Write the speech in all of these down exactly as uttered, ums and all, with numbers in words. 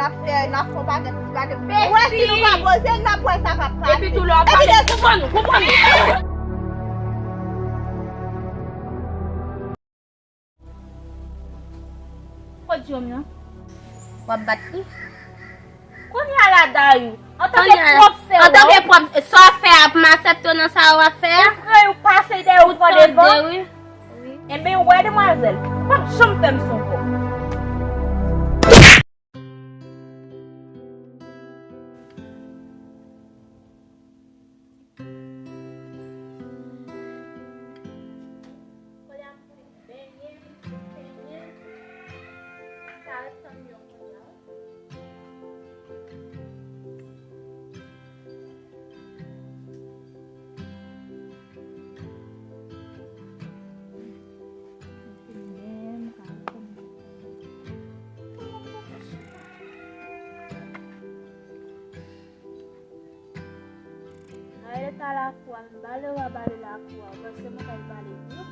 N ap fè, n ap fè yon pakèt ti bagay. Ou wè si nou pa poze, n ap wè sa k ap pase. Epi tou lè w ap pale, konprann ou, konprann ou. Kot Jòm nan? W ap bat li? Kounye a la, Dayou, antanke pwòp sè w, antanke pwòp, sa w fè a, m asepte w nan sa w ap fè a. Ou pran yon pase dèyè ou pran devan. Tande, wi. Wi. Enben, ou wè, demwazèl, ou p ap janm fè m son kòb. Kounye a m fin benyen, m fin benyen. M ka ret tann yo kounye a. M fin benyen, m ka ret tann yo. Nan eta lakou a, m bale w a bale lakou a, ou panse mwen pral bale vre?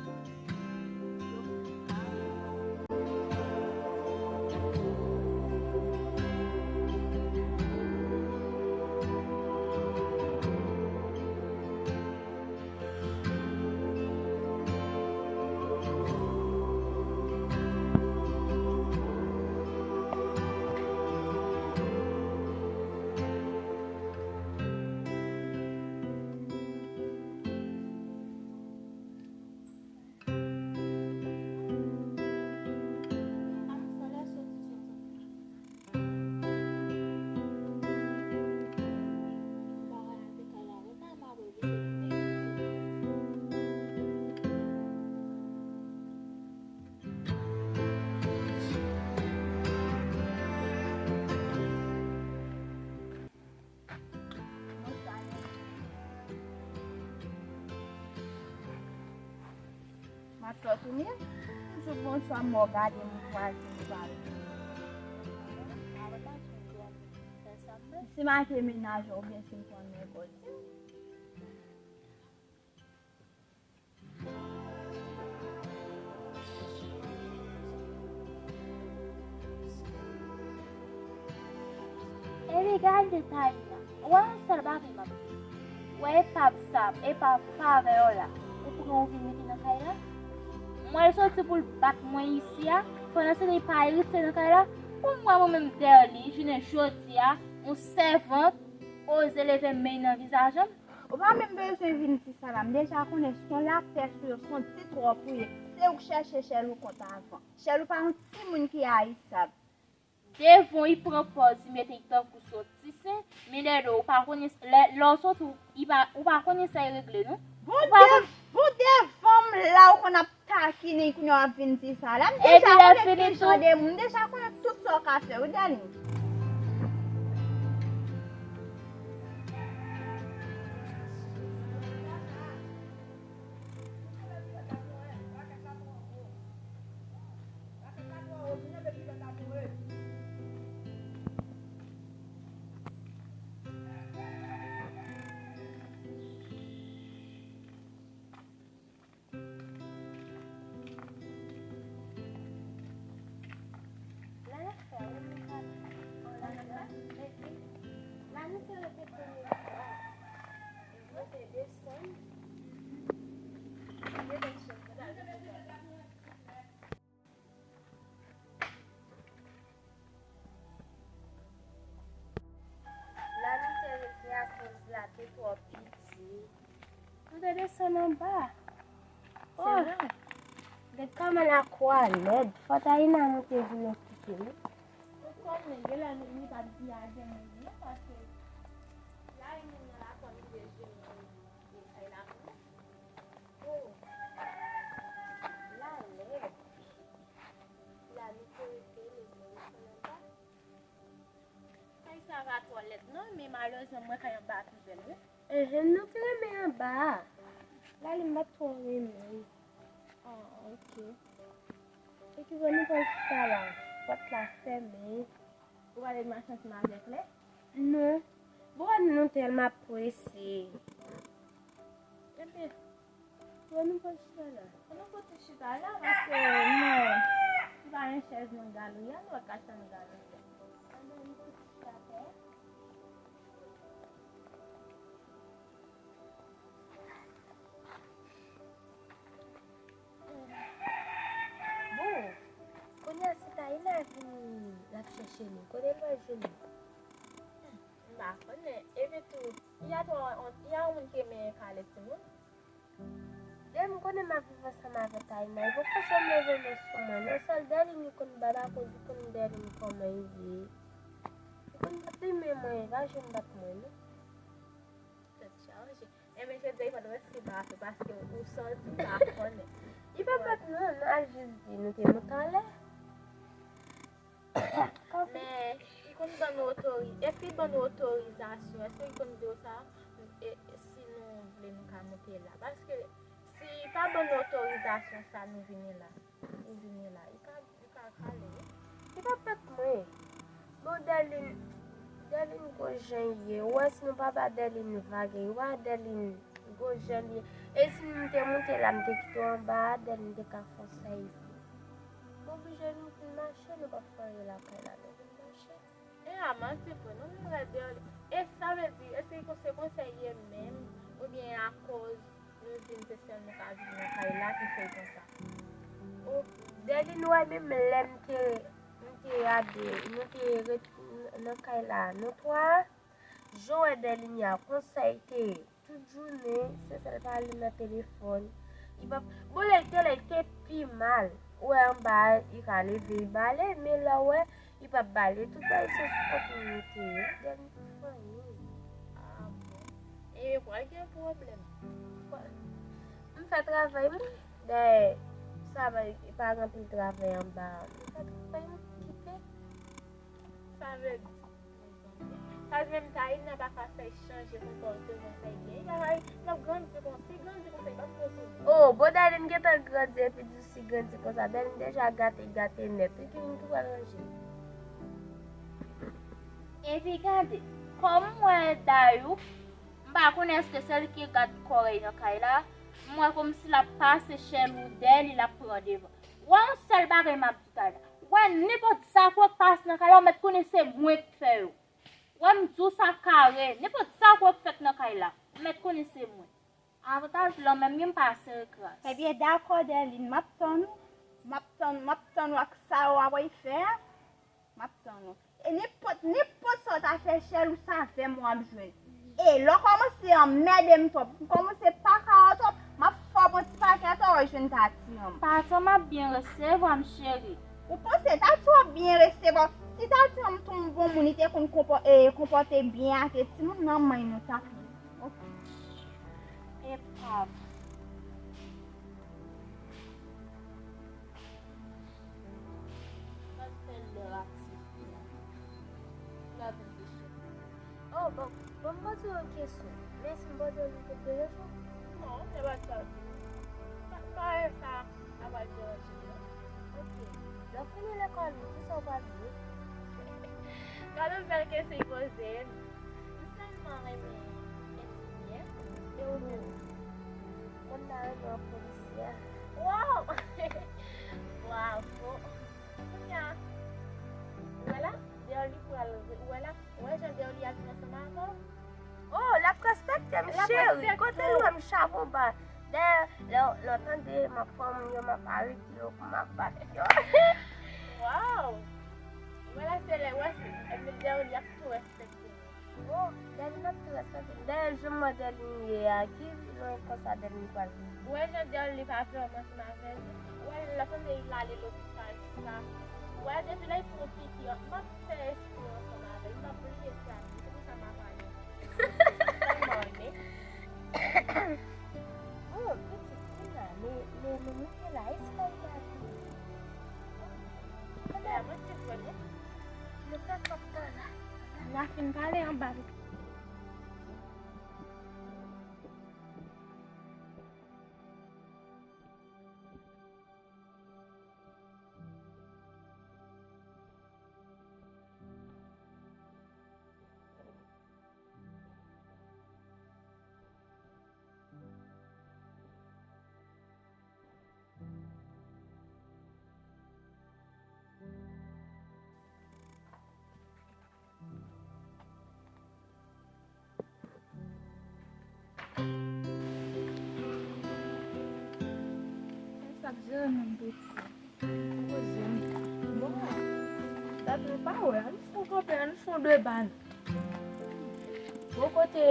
Matlòt ou menm? Toujou bonswa, m wè w gade m kwaze m pale. Si m ake menaj ou oubyen si m pran men kòl. Epi gade Taïna, ou wè yon sèl bagay m ap di. Ou wè epav sa, epav pa avè yo la, ou pran ou vin mete nan kay la. Mwen l soti pou l bat mwen isi a, pandan se li pa irite nan kay la, pou mwen mwen menm dèyè li, jounen jodi a, yon sèvant oze leve men nan vizaj an. Ou pa menm bezwen vin di sa la. M deja konnen se yon lapès ou ye, se yon ti twòp ou ye. Se ou k chèche chèlou kont avan. Chèlou pa yon timoun ki ayisab. Devan w, li pran pòz, li mete l tankou se yon ti sen, men lè do, ou pa konnen, lè, lè w soti, ou, li pa, ou pa konnen sa l regle, non. Bon, dev-, bon, devan m la, ou konn ap takinen, kounye a w ap vin di sa la. M deja konnen ki jan de moun, m deja konnen tout sa w ka fè, wi, Darline. La nou te ret byen akoz la te twò piti. Nou te desann anba. Se vre. Gad kòman lakou a lèd. Fò Taïna moute vin okipe nou. Ou konnen, genlè nou, li pa t di a gen moun non, paske la e moun nan la kòm li te jwenn e kay la moun. Oh. La lèd. La nou te rete, nou te desann anba. Kay sa a pa twò lèd non, men malerezman mwen kay anba a pi bèl wi. Enhen, nou te renmen anba a. Lalim pa t twò renmen. Ah, ok. Ekipe nou pral chita la. Pòt la fèmen. Ou pale mache ansanm avèk lè? Non. Bon, nou tèlman prese. Enben, bon, nou pral chita la. An nou pote chita la, paske non, si pa gen chèz nan galri a, nou pa ka chita nan galri a. Bon, kounye a si Taina vini, l ap chèche nou, kote l pral jwenn nou? M pa konnen. Epi tou, y a twa, y a yon moun ki renmen kale timoun. Dèyè m konnen m ap viv ansanm avèk Taina, li poko janm leve men sou mwen non. Sèl Dèlin li konn bat akoz li konn Dèlin kòman li ye. Li konn bat li men mwen, li pa janm bat mwen non. Tèt chaje. Enben jodi a li pa t mèsi pa fè paske ou sòti pa konnen. Li pa bat non, n a jis di nou te monte anlè. Men li konn ban nou otori, èske li ban nou otorizasyon? Èske li konn di w sa? E, e si nou vle nou ka monte la? Paske si li pa ban nou otorizasyon sa nou vini la. Li vini la. Li ka, li ka kale wi. Li pa bat mwen. Bon, Dèlin, Dèlin gwo jan ye. Ou wè si nou pa ba Dèlin vag, ou wè Dèlin gwo jan li ye. E si m te monte la, m te kite w anba a, Dèlin te ka fè sa l vle. M oblije nou vin mache, nou p ap fè anyen lakay la, nou vin mache. E a manti vre, nou vin rèd deyò li. E sa vle di, èske se konsa l ye menm, oubyen akoz nou di n se sèl nou ka viv nan kay la ki fè l konsa? O, Dèlin wè menm lè m te, m te ade, nou te ret nan kay la, nou twa, jan w wè Dèlin ye a, konsa l te ye. Tout jounen, se sèl pale nan telefòn. Li p ap, bon, lè l te la, li te pi mal. Ou wè anba a, li ka leve, li bale, men lè w wè, li p ap bale. Tout bagay se sou kont li te ye. Dèlin pa fè anyen. Ah bon. E pral gen pwoblèm. M fè travay mwen. Dayè, sa va, pa gen anpil travay anba a. M fè travay mwen, kite. Sa vle di, mezanmi. Sa vle di menm Taina pa ka fè chanje konpòteman sa l gen. Li pa ka, l ap grandi konsa, li grandi konsa, li p ap retounen. Oh, bon, Dèlin gentan grandi epi di w si grandi konsa. Dèlin deja gate, gate nèt. Li gen tou pral ranje. Epi gade, kòm m wè Dayou, m pa konnen èske se li ki gad kòrèy nan kay la. M wè kòmsi l ap pase chèn ou dèyè li, l ap pran devan. Wè yon sèl bagay m ap di Taina. Wè nenpòt sa fò k pase nan kay la, ou mèt konnen se mwen k fè yo. Wè m di w sa kare, nenpòt sa fò k fèt nan kay la, ou mèt konnen se mwen. Avantaj lan menm gen m pa sere kras. Ebyen dakò Dèlin, m ap tann ou. M ap tann, m ap tann ou ak sa w ap fè a. M ap tann ou. E nenpòt, nenpòt sa w ta fè Chèlou, se avè m w ap jwenn. E lè w kòmanse anmède m twòp, m kòmanse pa ka wè w twòp, m ap fè w pran ti pakèt ou jwenn Tati an m. Tati an m ap byen resevwa m cheri. Ou panse Tati w ap byen resevwa w? Si Tati an m t yon bon moun, li te konn konpò-, e, konpòte byen ak timoun nan, men nou t ap ye. Oke. Epav. N ap fè lè ak ti fi a. N ap vin kesyon. Oh, bon, bon, m poze w yon kesyon. Men si m poze w li, ou te deranje w? Non, se pa sa w di. Pa, pa wè sa ap al deranje m, non. Oke. Lè w fini lekòl ou, kisa w pral vle? Gade yon bèl kesyon li poze m. M sèlman renmen enfimyè. E ou menm? Mwen, m ta renmen an polisyè. Waw! Bravo! Kounye a, ou wè la, dèyè li pral, ou wè la, ou wè jan dèyè li ap viv ansanm avè w? Oh, l ap respekte m, cheri. Kote l wè m chapo ba. Dèyè, lè, lè w tande m ap pran moun yo, m ap arete yo, pou m ap bat yo. Waw! Ou wè la, se lè, wè, se, dèyè li ap tou respekte. Bon, Dèlin ap tou respekte m. Dèyè, jan m wè Dèlin ye a, ki lwen konsa Dèlin pral vin? Ou wè jan Dèlin li pa vle ansanm avè l? Ou wè, lè tande l ale lopital, sa. Ou wè, depi lè l pran piki an, m ap fè espri ansanm avè l. M p ap bliye sa. Se pou sa m ap ale. Sèlman, men. Oh, pitit, kounye a, men, men nou moute la, e si la li pa vini? Kounye a, mwen te kwè, non? Nou fè kòb tan la. N a fin pale anba. Ap jere menm piti. Poze m. Bon, dat nou pa wè. Ann fè yon kanpe, ann fè yon deba non. Bon, kote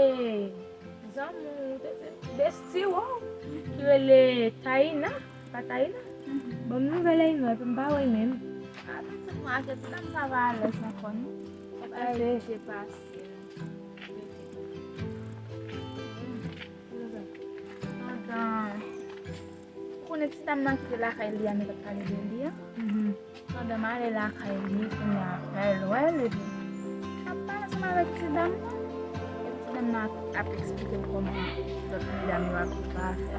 zanmi w, besti w ki rele Taina, pa Taina? Ban m nouvèl Taina, epi m pa wè l menm. A, pitit mwen, ak ti dam sa pa alèz ankò non. Sa pase. Pase. Pandan, ou konnen ti dam nan ki te lakay li a, nou t ap pale de li a? Pandan m ale lakay li, kounye a, lè l wè l, epi m ap pale ansanm avèk ti dam nan. Epi ti dam nan ap, ap eksplike m kòman lòt medam yo ap viv afè.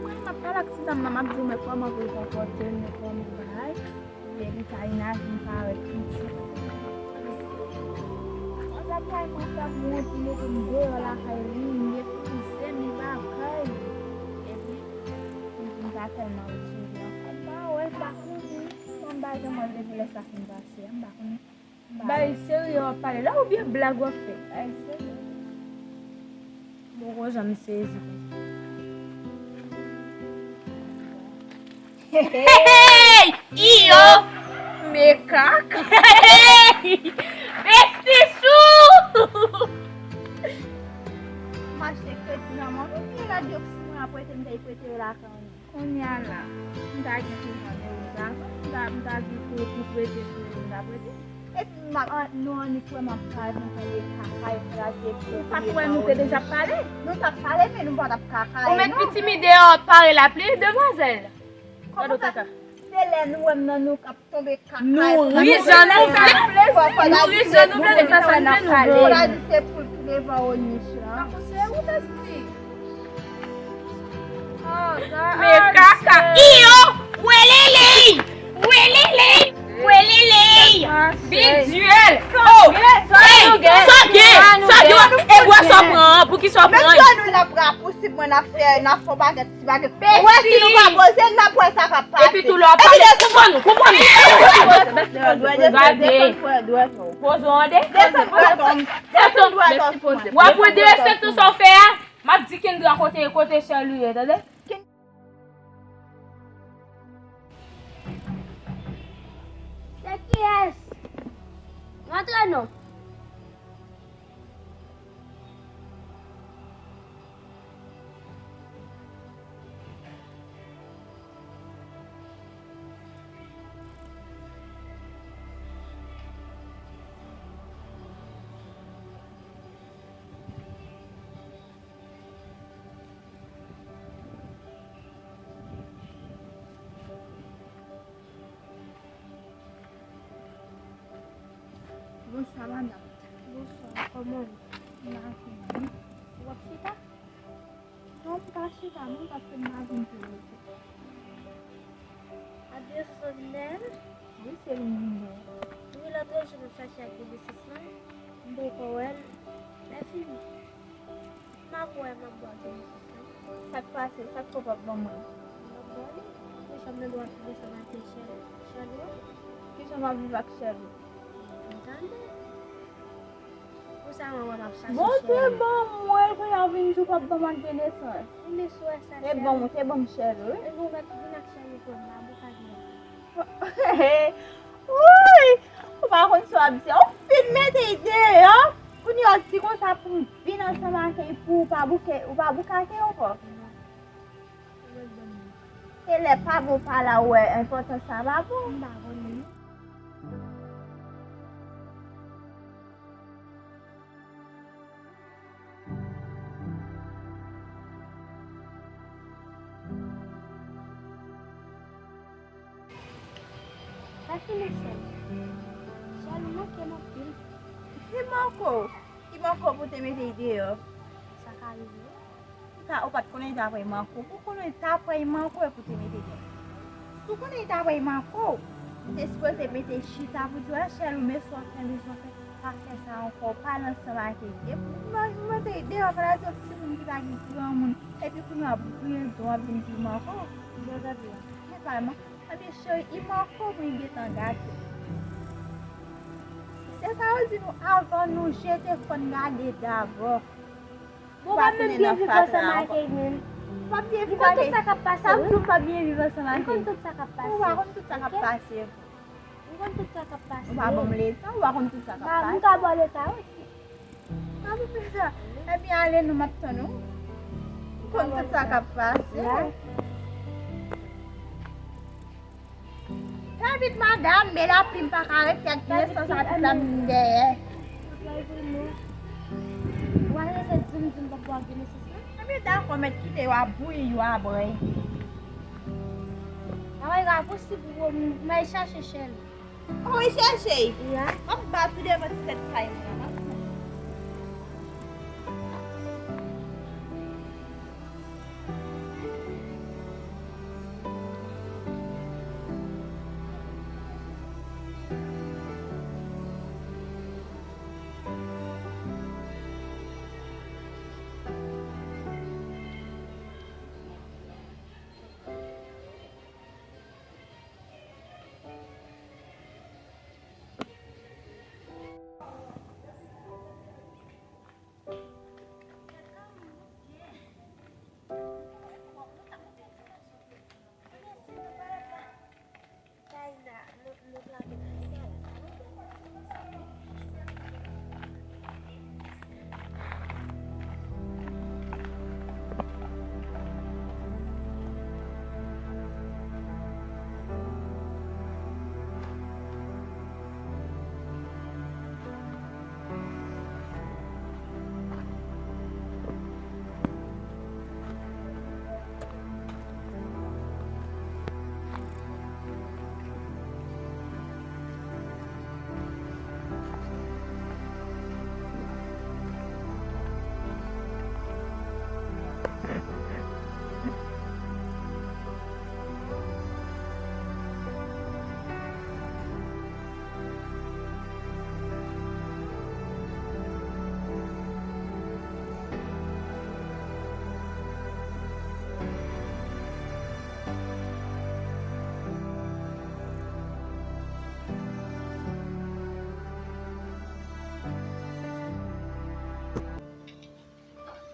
Mwen, m ap pale ak ti dam nan, m ap di l men kòman pou l konpòte l, men kòman bagay. Epi Taina vin parèt piti. Konsa Taina fè m wont, li mete m deyò lakay li, li epize m, li bagay. Epi, m vin pa tèlman sove ankò. M pa wè, m pa konnen. Bon, m pa janm wè l depi lè sa fin pase a, m pa konnen. M pa wè. Bagay serye w ap pale la oubyen blag w ap fè? Bagay serye. M poko janm sezi konsa. Hey! Iyo! Mekak! Hey! Besti chou! M achte kredi nan men w, men la di w si mwen ap prete, m te prete yo lakay ou. Kounye a la, m ta gen pou vande ou avan, m ta, m ta gen pou, pou prete pou ou, m ta prete. Epi m ap, an, nou annik wè m ap pale, nou tande kaka yo kraze. Ou pa t wè nou te deja pale? Nou t ap pale, men nou pa t ap kaka. Ou mèt pitimide an pare lapli, demwazèl. Gade kaka. Se lè nou wè m nan nou k ap tonbe kaka. Nou ri jan nou vle. Nou ri jan nou vle, de fason nou vle nou ri. Fò la di se poul ki devan o nich la. Tankou se ou, Besti. Men kaka, iyo, welele, welele, welele, big duel. Oh, hey, sa gen, sa gen, e bwa sa pran, pou ki sa pran? Menm jan nou la pou rapousib mwen, n ap fè, n ap fè yon pakèt ti bagay. Wè si nou pa poze, n ap wè sa k ap pase. Epi tou lè w ap pale, konprann ou, konprann ou. Gade. Poze w ande. Desann dwèt ou. Desann dwèt ou. W ap wè derespekte sa w fè a. M ap di Kendra kote, kote Sherlou ye, tande? Se kiyès? Rantre non. Bonswa, madanm. Bonswa, kòman w ye? M la byen. W ap chita? Non, m pa chita non, paske m pa vin pou rete. Adrès Nèl? Wi, se li menm. Wi, lòt jou m ap chache ak Genesis lan, m poko wè l. Lè fini, m ap wè m ap bò ak Genesis lan. Sa k pase? Sa k fè w p ap ban mwen? M ap ban li. Ou janm nan dwa ap desann ak Chèlou? Chèlou? Kijan m ap viv ak Chèlou? M tande. Pou sa manman m ap chache Bondye ban mwen l, kounye a w vin di w p ap ban m ak Genesans. Ou te ban m, ou te ban m Chèlou, wi. Epi ou mèt vin ak Chèlou pou m la, boukannen. Wouyy! Ou pa konn sa w ap di. Ou fin mete l deyò. Kounye a w di konsa pou m vin ansanm ak li pou ou pa bouke, ou pa boukannen ankò. Non. Ou mèt ban m li. E lè pa bon pa la ou wè enpòtans sa pa bon. M pa konnen. Sa fini sèl. Sèl ou manke m anpil. Ki manke w? Ki manke w pou te mete l deyò? Sa ka rive. Ou pa, ou pa t konnen li t ap pran manke w. Ou konnen li t ap pran manke w epi w te mete deyò. Si w konnen li t ap pran manke w, ou te sipoze mete l chita pou di w, Chèlou, men sa w fè, men sa w fè, pa fè sa ankò, w pale ansanm ak li. Epi w mete l deyò, fè l di yon timoun ki pa gen granmoun. Epi kounye a, bouyen l, w ap vin di l manke w. Bò gade la. Men pa manke. Ebyen, cheri, li manke w, men li gentan gate. Se sa yo di nou, avan nou jete, fò n gade dabò. Bon, w ap menm byen viv ansanm ak li menm. Ou pa byen viv avè. M konn tout sa k ap pase, wi. Sa m di w pa byen viv ansanm avè. M konn tout sa k ap pase. Ou pa konn tout sa k ap pase. M konn tout sa k ap pase. Ou pa ban m letan, ou pa konn tout sa k ap pase. M ka ba w letan, wi. Sa pou fè sa. Ebyen, ale non, m ap tann ou. M konn tout sa k ap pase. Fè vit, madanm, men lapli m pa ka rete ak nesans rapid la vin dèyè. Ou pa vin non. Ou pa rete di m, di m pa pou ap gen nesans la? Ebyen, dakò, mèt kite yo ap bouyi, yo ap bwè. Awa, e pa posib pou m al chache chèn. Ou al chèche? Ya. M ap bat ou devan ti tèt kay mwen an, m ap tann ou.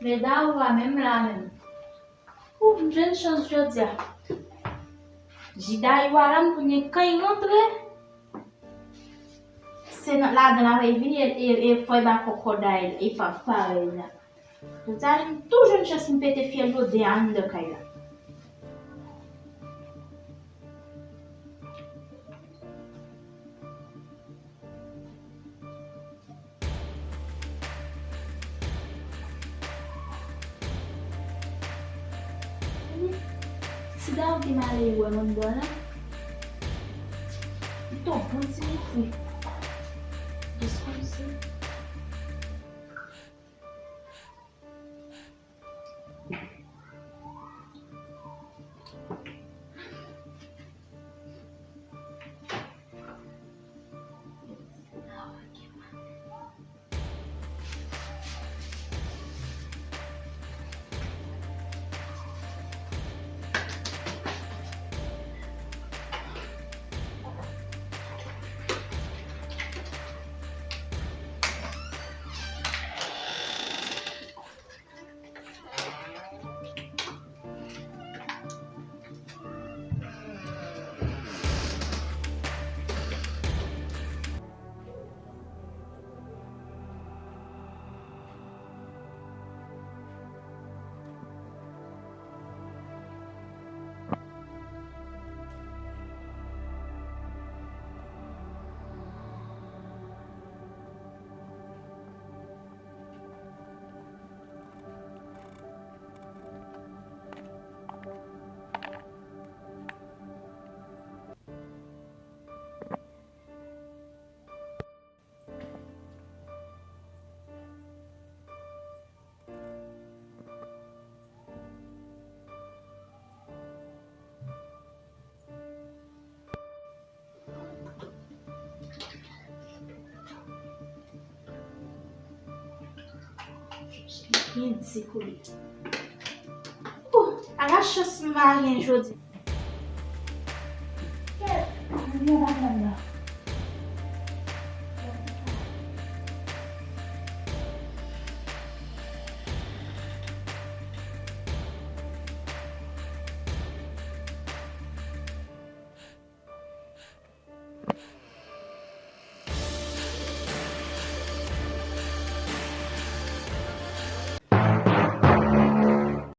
Meda ou a menm la menm. Ou m jwenn chans jodi a. Jida yo a la m konnen kan y rantre. Se nan ladan l ap vini e, e, e fò y ba kòkòday la, e pa parèy la. Jodi a m tou jwenn chans m pete fyèl yo de anndan kay la. Si Daou te male wè mòn bò la, li t ap bon ti meti. Jis konsa. Byen di koulye. Ou, ala chans m pa gen jodi. Kèt, mwen pa konn la.